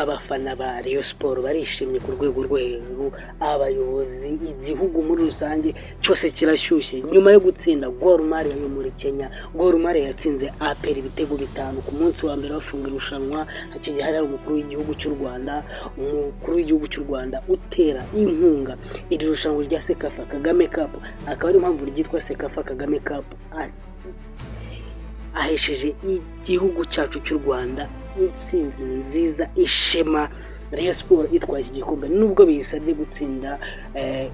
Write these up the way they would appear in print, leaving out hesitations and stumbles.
Abafana ba Rayon Sports barishimye ku rwego rwo hejuru, abayobozi, igihugu muri rusange cyose kirashyushye nyuma yo gutsinda Gor Mahia yo muri Kenya. Gor Mahia yatsinze APR ibitego 5 ku munsi wa mbere bafunga irushanwa. Icyo gihe hari umukuru w'igihugu cy'u Rwanda, umukuru w'igihugu cy'u Rwanda utera inkunga iri rushanwa rya CECAFA Kagame Cup, akaba ariyo mpamvu ryitwa CECAFA Kagame Cup. Ahesheje igihugu cyacu cy'u Rwanda intsinzi nziza, ishema. Rayon Sports itwaye iki gikombe nubwo biyisabye gutsinda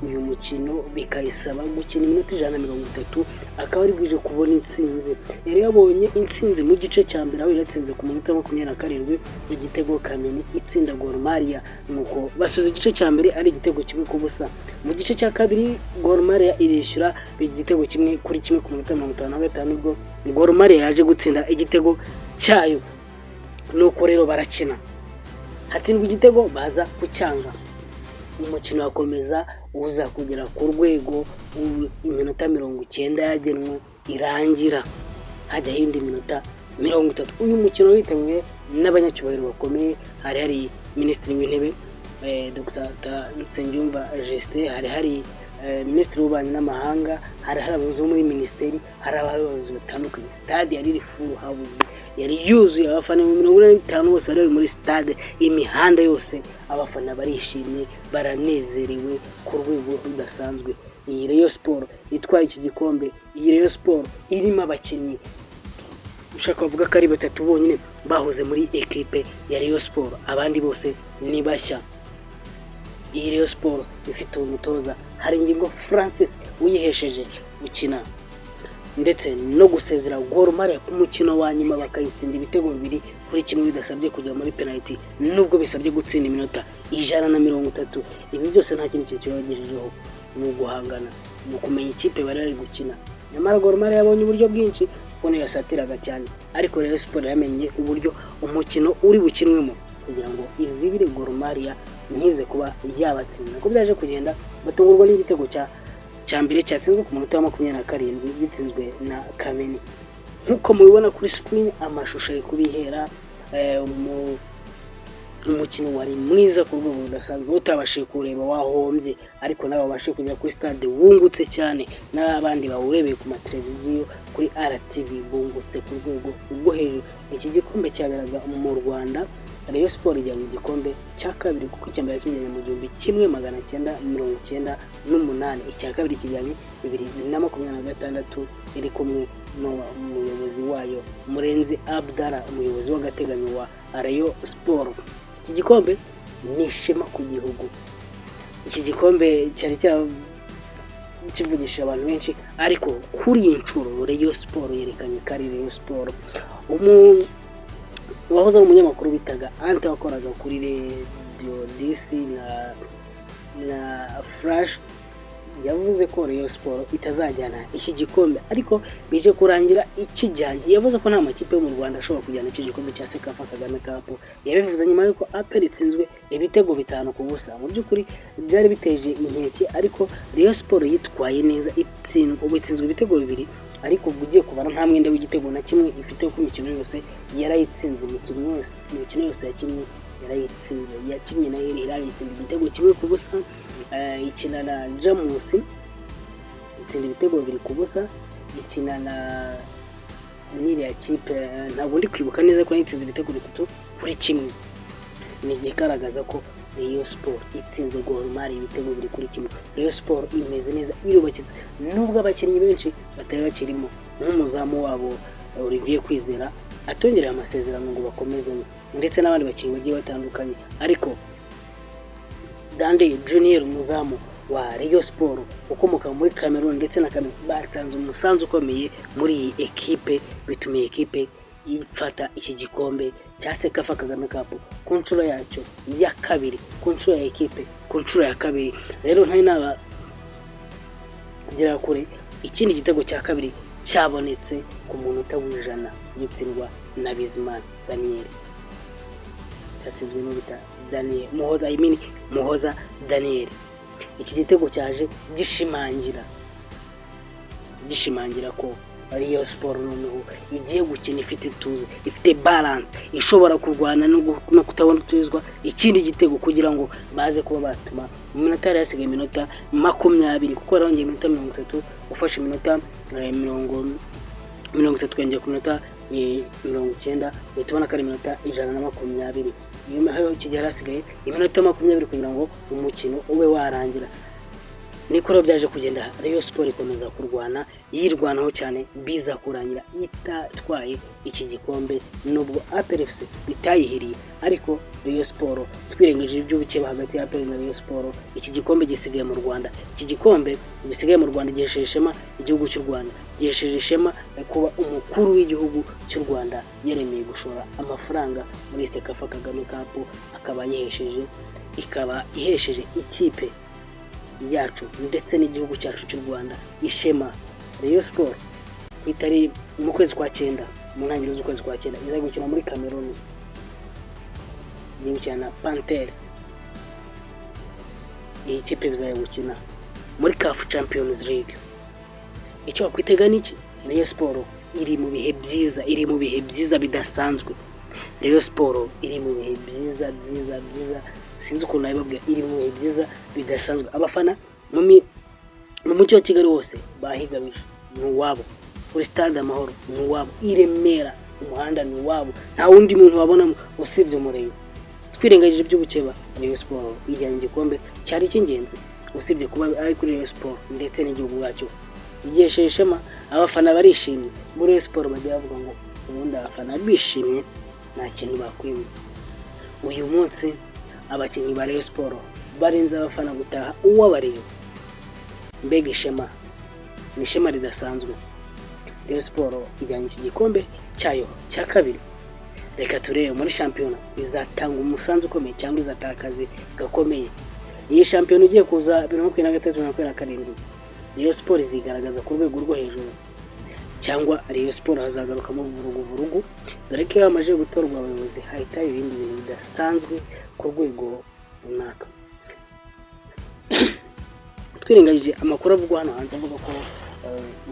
uyu mukino, bikayisaba gukina iminota 130, akaba ari bwije kubona intsinzi. Yari yabonye intsinzi mu gice cya mbere, aho yatsinze ku munota 27 igitego Kameni, itsinda Gor Mahia, nuko basoza igice cya mbere ari igitego 1-0. Mu gice cya kabiri Gor Mahia irishyura igitego 1-1 ku munota 55, ubwo Gor Mahia yaje gutsinda igitego cyayo. Nuko rero barakina, hatsindwa igitego, baza kucyanga, umukino wakomeza uza kugera ku rwego iminota 90 yagenwe irangira, hajyaho indi minota 30. Uyu mukino witabiriwe n'abanyacyubahiro bakomeye. Hari Minisitiri w'Intebe, Dr Nsengiyumva Justin, hari Minisitiri w'Ububanyi n'Amahanga, hari abayobozi bo muri minisiteri, hari abayobozi batandukanye. Stade yari iri full house, yari yuzuye abafana 45 bose bari muri stade. Imihanda yose abafana barishimye, baranezerewe ku rwego rudasanzwe. Iyi Rayon Sports itwaye iki gikombe, iyi Rayon Sports irimo abakinnyi ushaka bavuga ko ari batatu bonyine bahoze muri ekipe ya Rayon Sports, abandi bose ni bashya. Iyi Rayon Sports ifite umutoza Haringingo Francis uyihesheje gukina ndetse no gusezera Gor Mahia ku mukino wa nyuma, bakayitsinda ibitego 2-1 bidasabye kujya muri penaliti, nubwo bisabye gutsinda iminota 130. Ibi byose nta kindi kintu kibagejejeho, ni uguhangana, ni ukumenya ikipe bari bari gukina. Nyamara Gor Mahia yabonye uburyo bwinshi kuko niyo yasatiraga cyane, ariko Rayon Sports yamenye uburyo umukino uri bukinwemo kugira ngo izibire Gor Mahia ntize kuba yabatsinda. Uko byaje kugenda, batungurwa n'igitego cya mbere cyatsinzwe ku munota wa 27, gitsinzwe na Kameni, nk'uko mubibona kuri screen. Amashusho ari kubihera. Umukino wari mwiza ku rwego rudasanzwe. Utabashije kuwureba wahombye, ariko nawe wabashije kugera kuri stade wungutse cyane, n'abandi bawurebeye ku mateleviziyo kuri RTV bungutse ku rwego rwo hejuru. Iki gikombe cyaberaga mu Rwanda. Rayon Sports ijyanye igikombe cya kabiri, kuko icya mbere kijyanye mu 1998, icya kabiri kijyanye 2026, iri kumwe n'umuyobozi wayo Murenzi Abdallah, umuyobozi w'agateganyo wa Rayon Sports. Iki gikombe ni ishema ku gihugu. Iki gikombe cyari kivugishije abantu benshi, ariko kuri iyi nshuro Rayon Sports yerekanye ko ari Rayon Sports. Uwahoze ari umunyamakuru bitaga Ante, wakoraga kuri Radio 10 na Flash, yavuze ko Rayon Sports itazajyana iki gikombe, ariko bije kurangira ikijyanye. Yavuze ko nta makipe yo mu Rwanda ashobora kujyana iki gikombe cya CECAFA Kagame Cup. Yabivuze nyuma y'uko APR itsinzwe ibitego 5-0. Mu by'ukuri byari biteje inkeke, ariko Rayon Sports yitwaye neza, itsindwa, ubu itsinzwe ibitego 2, ariko ubwo ugiye kubara nta mwenda w'igitego na kimwe ifite, kuko imikino yose yarayitsinze. Imikino yose yakinnye yarayitsinze. Yakinnye na Al Hilal itsinda igitego 1-0, ikina na Jamus itsinda ibitego 2-0, ikina na n'iriya kipe, ntabwo ndi kwibuka neza ko yatsinze ibitego 3-1. Ni ikigaragaza ko Rayon Sports itsinze Gor Mahia ibitego 2-1. Rayon Sports imeze neza, irubakitse, nubwo abakinnyi benshi batari bakirimo, nk'umuzamu wabo Olivier Kwizera atongereye amasezerano ngo bakomezanye, ndetse n'abandi bakinnyi bagiye batandukanye. Ariko Dande Junior, umuzamu wa Rayon Sports ukomoka muri Cameroon, ndetse na Cameroon batanze umusanzu ukomeye muri iyi ekipe, bituma iyi ekipe ifata iki gikombe cya CECAFA Kagame Cup ku nshuro yacyo ya kabiri, ku nshuro ya ekipe, ku nshuro ya kabiri. Rero ntari nabagera kure, ikindi gitego cya kabiri cyabonetse ku munota w'100, gitsindwa na Bizimana Daniel, cyatsinzwe n'ubita Daniel Muhoza, I mean Muhoza Daniel. Iki gitego cyaje gishimangira ko Rayon Sport noneho igiye gukina ifite ituze, ifite balance, ishobora kurwana no kutabona utuzwa ikindi gitego, kugira ngo baze kuba batuma mu minota yari hasigaye iminota 20, kuko yarongeye iminota 30. Ufashe iminota 30 ukongera ku minota 90, uhita ubona ko ari iminota 120. Iyo icyo gihe yari hasigaye iminota 20 kugira ngo umukino ube warangira. Niko rero byaje kugenda, Rayon Sport ikomeza kurwana, yirwanaho cyane, biza kurangira itatwaye iki gikombe, nubwo APR FC bitayihiriye. Ariko Rayon Sport, twirengagije iby'ubukeba hagati ya APR na Rayon Sport, iki gikombe gisigaye mu Rwanda. Iki gikombe gisigaye mu Rwanda gihesheje ishema igihugu cy'u Rwanda, gihesheje ishema kuba umukuru w'igihugu cy'u Rwanda yaremeye gushora amafaranga muri CECAFA Kagame Cup, akaba yihesheje, ikaba ihesheje ikipe yacu ndetse n'igihugu cyacu cy'u Rwanda ishema. Rayon Sport ku itari mu kwezi kwa cyenda, mu ntangiriro z'ukwezi kwa cyenda, iza gukina muri Cameroon, igiye gukina na Panthère. Iyi kipe bizajya gukina muri CAF Champions League. Icyo wakwitega ni iki? Rayon Sport iri mu bihe byiza, iri mu bihe byiza bidasanzwe. Rayon Sport iri mu bihe byiza byiza byiza, sinzi ukuntu nabibabwira, iri mu bihe byiza bidasanzwe. Abafana mu mujyi wa Kigali wose bahigabije, ni uwabo. Kuri Stade Amahoro ni uwabo, i Remera umuhanda ni uwabo, nta wundi muntu wabonamo usibye umurenge. Twirengagije iby'ubukeba, Rayon Sport ijyanye igikombe cyari icy'ingenzi, usibye kuba ari kuri Rayon Sport ndetse n'igihugu bwacyo igihesheje ishema. Abafana barishimye. Muri Rayon Sport bajya bavuga ngo ubundi abafana bishimye nta kintu bakwimye. Uyu munsi abakinnyi ba Rayon Sport barinze abafana gutaha uwabareba. Mbega ishema! Ni ishema ridasanzwe. Rayon Sport ijyanye iki gikombe cyayo cya kabiri. Reka turebe muri shampiyona izatanga umusanzu ukomeye cyangwa izatanga akazi gakomeye. Iyi shampiyona igiye kuza 2023 27, Rayon Sport izigaragaza ku rwego rwo hejuru cyangwa Rayon Sport hazagarukamo vurugu vurugu, dore ko iyo hamaze gutorwa abayobozi hahita ibindi bintu bidasanzwe ku rwego runaka. Twirengagije amakuru avugwa hano hanze avuga ko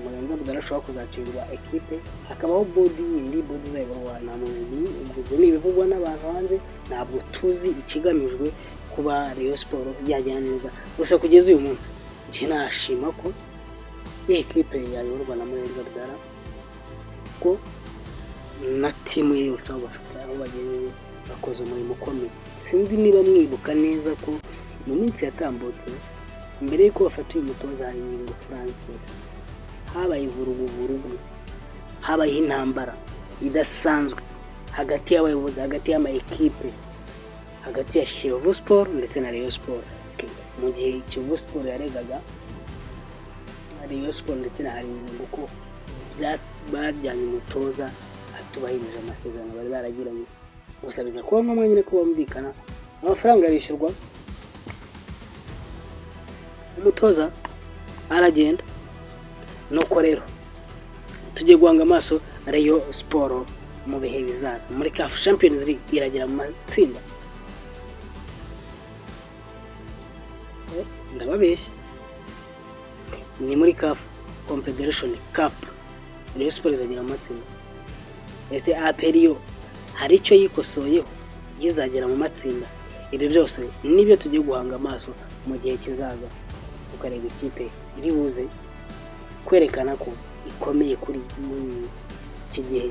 Murenzi Abdallah ashobora kuzacirwa ekipe, hakabaho board yindi, board izayoborwa na Muvunyi. Ubwo ibyo ni ibivugwa n'abantu hanze, ntabwo tuzi ikigamijwe kuba Rayon Sport yagenda neza. Gusa kugeza uyu munsi njye nashima ko iyi ekipe yayoborwa na Murenzi Abdallah, ko na team ye yose aho bafite, aho bagejeje, bakoze umurimo ukomeye. Sinzi niba mwibuka neza ko mu minsi yatambutse, mbere y'uko bafata uyu mutoza Haringingo Francis, habaye ivuruguvurugu, habayeho intambara idasanzwe hagati y'abayobozi, hagati y'ama ekipe, hagati ya Kiyovu Sport ndetse na Rayon Sport. Mu gihe Kiyovu Sport yaregaga Rayon Sport ndetse na Haringingo ko bajyanye umutoza atubahirije amasezerano bari baragiranye, gusa biza kuba ngombwa nyine ko bumvikana, amafaranga arishyurwa, umutoza aragenda. Nuko rero tugiye guhanga amaso Rayon Sport mu bihe bizaza muri CAF Champions League, iragera mu matsinda? Ndababeshya, ni muri CAF Confederation Cup. Rayon Sport izagera mu matsinda? Ese APR yo hari icyo yikosoyeho, yizagera mu matsinda? Ibyo byose nibyo tugiye guhanga amaso mu gihe kizaza, tukareba ikipe iri buze kwerekana ko ikomeye kuri iki gihe.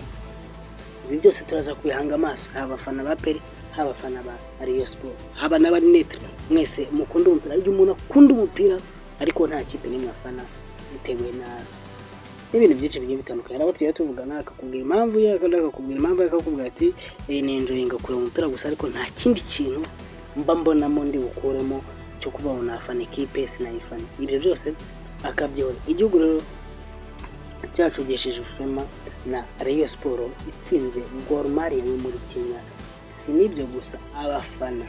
Ibi byose turaza kubihanga amaso, haba abafana ba APR, haba abafana ba Rayon Sport, haba n'abari neutre, mwese mukunda umupira. Ariko umuntu akunda umupira ariko nta kipe n'imwe afana, bitewe na n'ibintu byinshi bigiye bitandukanye. Hari abo tujya tuvugana akakubwira impamvu ye, akakubwira impamvu ye, akakubwira ati ni enjoyinga kureba umupira gusa, ariko nta kindi kintu mba mbonamo ndi bukuremo cyo kuba ngo nafana ekipe, sinayifana. Ibyo byose akabyihora. Igihugu rero cyacu gihesheje ishema na Rayon Sport itsinze Gor Mahia yo muri Kenya. Si n'ibyo gusa, abafana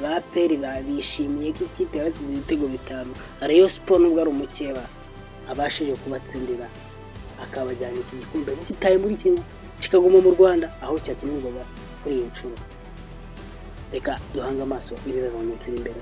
ba APR bishimiye ko ikipe yabatsinze ibitego 5, Rayon Sport nubwo ari umukeba abashije kubatsindira, akabajyana iki gikombe gitaye muri Kenya, kikaguma mu Rwanda aho cyakinirwaga kuri iyi nshuro. Reka duhange amaso ibizaza mu minsi iri imbere.